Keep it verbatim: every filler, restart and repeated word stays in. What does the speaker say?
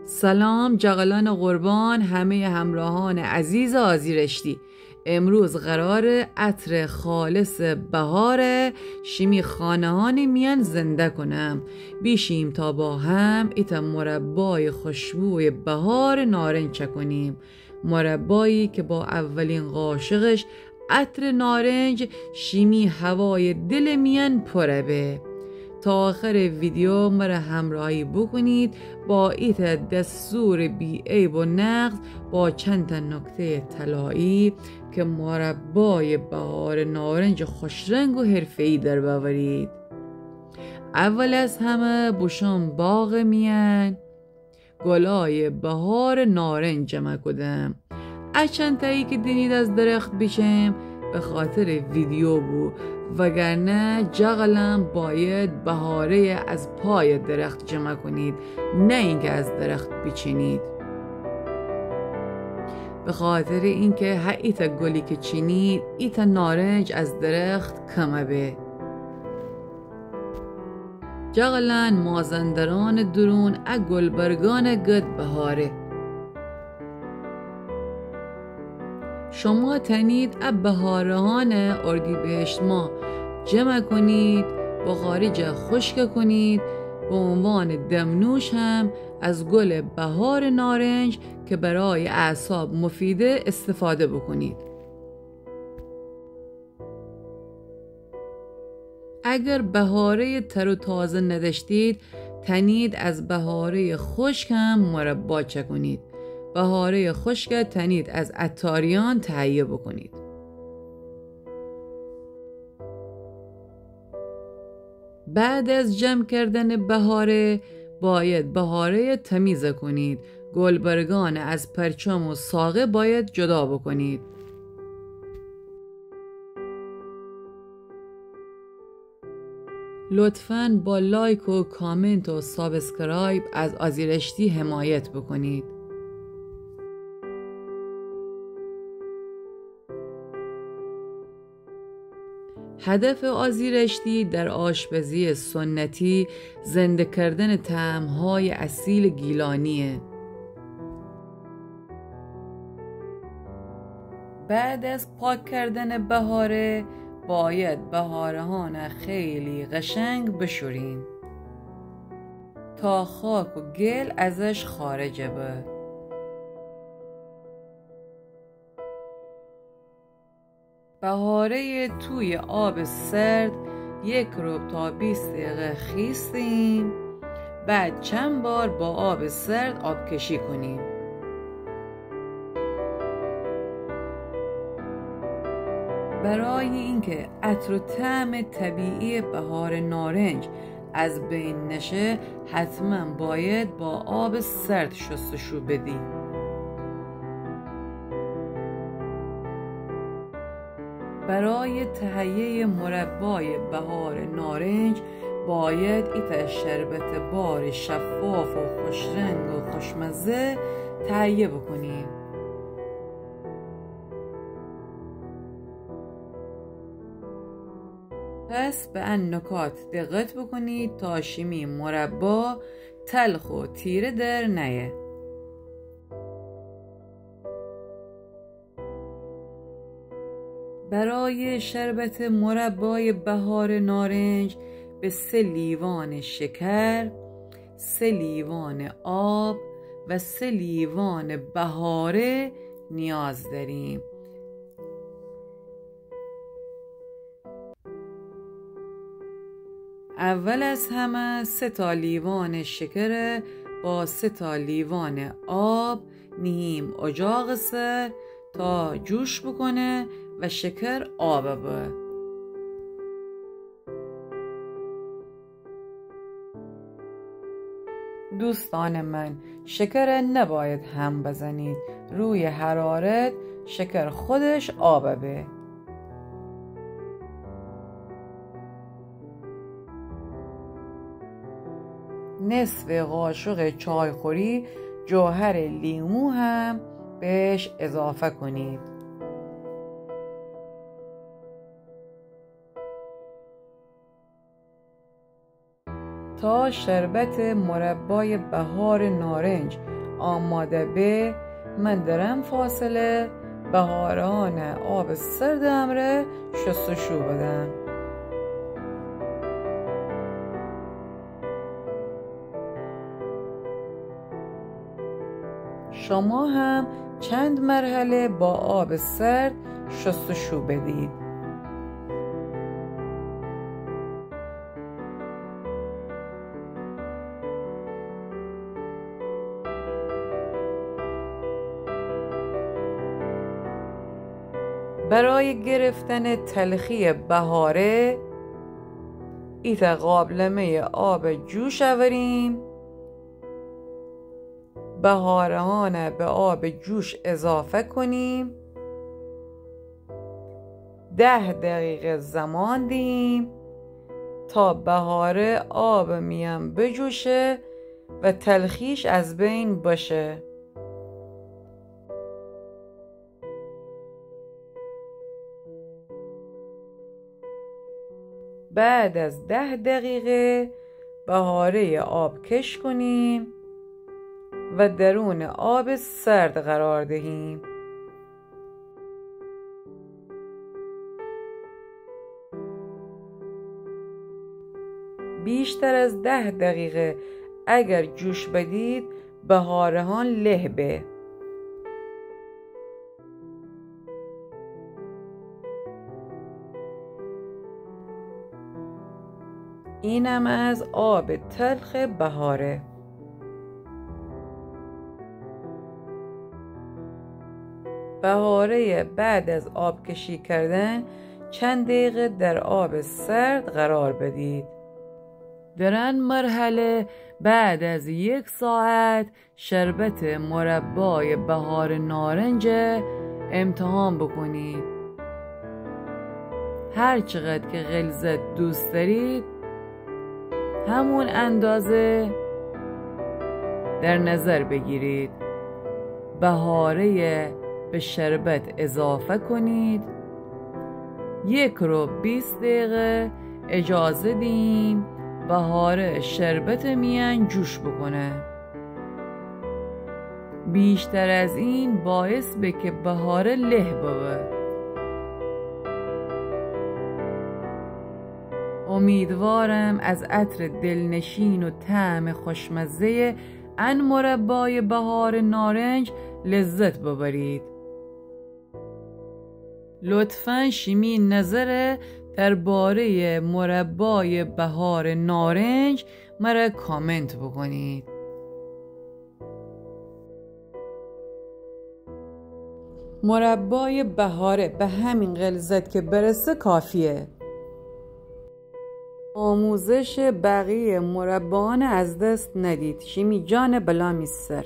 سلام جغلان قربان، همهٔ همراهان عزیز آزی رشتی. امروز قراره عطر خالص بهار شیمی خانه‌هان میان زنده کنم. بیشیم تا با هم ایتأ مربای خوشبوی بهار نارنج چکنیم. مربایی که با اولین قاشقش عطر نارنج شیمی هوای دل میان پره به. تا آخر ویدیو مره همراهی بکنید با ایتأ دستور بی‌عیب و نقص، با چند تا نکتهٔ طلایی که مربای بهار نارنج خوشرنگ و حرفه‌ای در بأورید. اول از همه بوشوم باغ میان گلای بهار نارنج جمع کودم. ا چند تایی که دینید از درخت بیچم به خاطر ویدیو بو، وگرنه جغلان باید بهاره از پای درخت جمع کنید، نه اینکه از درخت بیچینید. به خاطر اینکه هر ایتأ گلی که چینید، ایتأ نارنج از درخت کمه به. جغلان مازندران درون ا گلبرگان گد بهاره. شما تنید ا بهارهان اردیبهشت ماه جمع کنید، بخاری جا خشک کنید، به عنوان دمنوش هم از گل بهار نارنج که برای اعصاب مفیده استفاده بکنید. اگر بهارهٔ تر و تازه نداشتید، تنید از بهارهٔ خشک هم مربا چکنید. بهارهٔ خشک تنید از عطاریان تهیه بکنید. بعد از جمع کردن بهاره، باید بهاره تمیز کنید. گلبرگان از پرچم و ساقه باید جدا بکنید. لطفاً با لایک و کامنت و سابسکرایب از آزی رشتی حمایت بکنید. هدف آزی رشتی در آشپزی سنتی زنده کردن طعم‌های اصیل گیلانیه. بعد از پاک کردن بهاره، باید بهارهان خیلی قشنگ بشورین تا خاک و گل ازش خارج به. بهاره توی آب سرد یک ربع تا بیست دقیقه خیستیم، بعد چند بار با آب سرد آبکشی کنیم. برای اینکه عطر و طعم طبیعی بهار نارنج از بین نشه، حتماً باید با آب سرد شستشو بدی. برای تهیهٔ مربای بهار نارنج باید ایتأ شربت بار شفاف و خوشرنگ و خوشمزه تهیه بکنیم. پس به ان نکات دقت بکنید تا شیمی مربا تلخ و تیره در نیه. برای شربت مربای بهار نارنج به سه لیوان شکر، سه لیوان آب و سه لیوان بهاره نیاز داریم. اول از همه سه تا لیوان شکر با سه تا لیوان آب نهیم اجاق سر تا جوش بکنه و شکر آب به. دوستان من، شکر نباید هم بزنید، روی حرارت شکر خودش آب به. نصف قاشق چایخوری جوهر لیمو هم بهش اضافه کنید. تا شربت مربای بهار نارنج آماده به، من در ان فاصله بهاره‌انه آب سرد امرأ شستشو بدم. شما هم چند مرحله با آب سرد شستشو بدید. برای گرفتن تلخی بهاره، ایتأ قابلمهٔ آب جوش اوریم. بهاره‌انه به آب جوش اضافه کنیم. ده دقیقه زمان دهیم تا بهاره آب میأن بجوشه و تلخیش از بین بشه. بعد از ده دقیقه بهارهٔ آب کش کنیم و درون آب سرد قرار دهیم. بیشتر از ده دقیقه اگر جوش بدید، بهاره‌ان له به. اینم از آب تلخ بهاره. بهاره بعد از آبکشی کردن چند دقیقه در آب سرد قرار بدید. در ان مرحله بعد از یک ساعت شربت مربای بهار نارنج امتحان بکنید. هر چقدر که غلظت دوست دارید، همون اندازه در نظر بگیرید. بهاره به شربت اضافه کنید. یک رو بیست دقیقه اجازه دیم بهاره شربت میأن جوش بکنه. بیشتر از این باعث به که بهاره له ببه. امیدوارم از عطر دلنشین و طعم خوشمزهٔ ان مربای بهار نارنج لذت ببرید. لطفاً شیمی نظر دربارهٔ مربای بهار نارنج مره کامنت بکنید. مربای بهاره به همین غلظت که برسه کافیه. آموزش بقیهٔ مرباانه از دست ندید، شیمی جان بلا می سر.